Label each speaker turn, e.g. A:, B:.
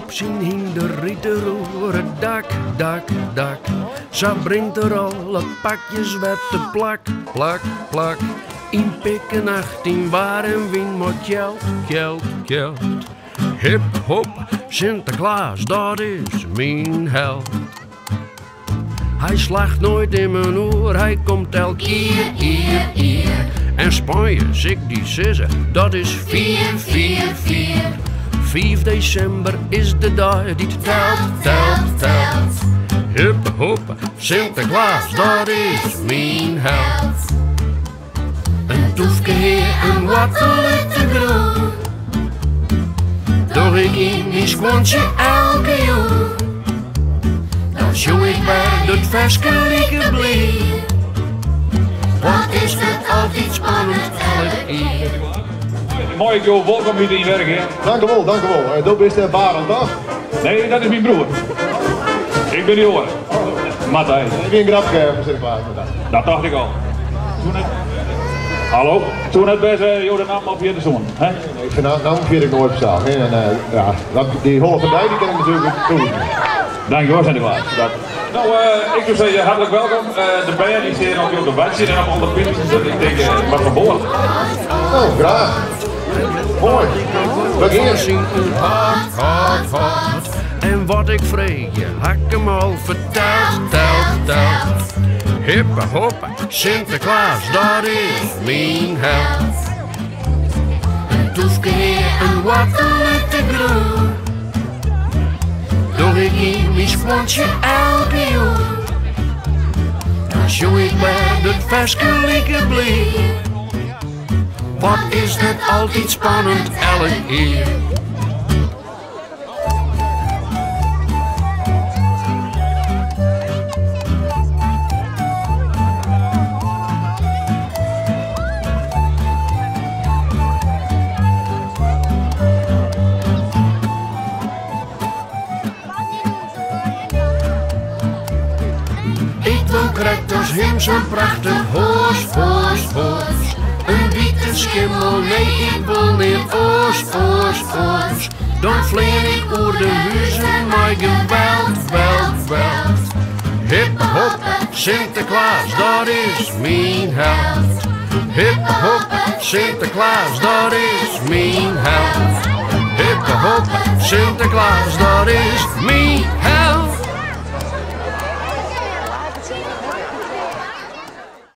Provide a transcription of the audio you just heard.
A: Op syn hynder rydt er oer it dak, dak, dak. Sa bringt er alle pakjes wer te plak, plak, plak. Yn pikkenacht, yn waar en wyn, mei kjeld, kjeld, kjeld. Hip hop, Sinteklaas, dat is myn held. Hy slacht noait immen oer, hy komt elk jier, jier, jier. En Spanje, sil ik dy sizze, dat is fier, fier, fier. 5 desimber is de dei dy't telt, telt, telt. Hip hop, Sinteklaas, dat is myn held. In toefke hea, in woartel út de grûn. Doch ik yn myn skuontsje elke jûn. Dan sjong ik wer dat ferske like bliid. Wat is it altyd spannend elk jier.
B: Mei ik jo wolkom hite yn Wergea?
C: Dank u wol, dank u wol. Do bist de Barend, toch?
B: Nee, dat is myn broer. Ik bin de oare. Matthijs.
C: Ik wie in grapke foar Sinteklaas, Matthijs.
B: Dat tocht ik al. Hallo, soe net bêst wêze jo de namme al ferjitte soenen, hè?
C: Nee, ik vind naam ferjit ik noait fansels. En ja, dat, dy holle fan dy, dy ken ik natuerlik goed.
B: Dankjewol Sinteklaas. Dat. No, ik soe sizze hartlik welkom. De bern dy stean op jo te wachtsjen en op alle fytsen, dus ik tink wat fan board.
C: Oh, graach. Moai. We gean.
A: Hâld, hâld, hâld. En wat ik freegje, ha ik him al ferteld, teld, teld. Hippe hoppe, Sinteklaas, dat is myn held. In toefke hea, in woartel út de grûn. Doch ik yn myn skuontsje elke jûn. Dan sjong ik wer dat ferske like bliid. Wat is it altyd spannend elk jier. Ik wol krekt as him sa'n prachtich hûs, hûs, hûs. In wite skimmel, nee, ik wol neat oars, oars, oars. Dan flean ik oer de huzen mei geweld, weld, weld. Hip hop, Sinteklaas, dat is myn held. Hip hop, Sinteklaas, dat is myn held. Hip hop, Sinteklaas, dat is myn held.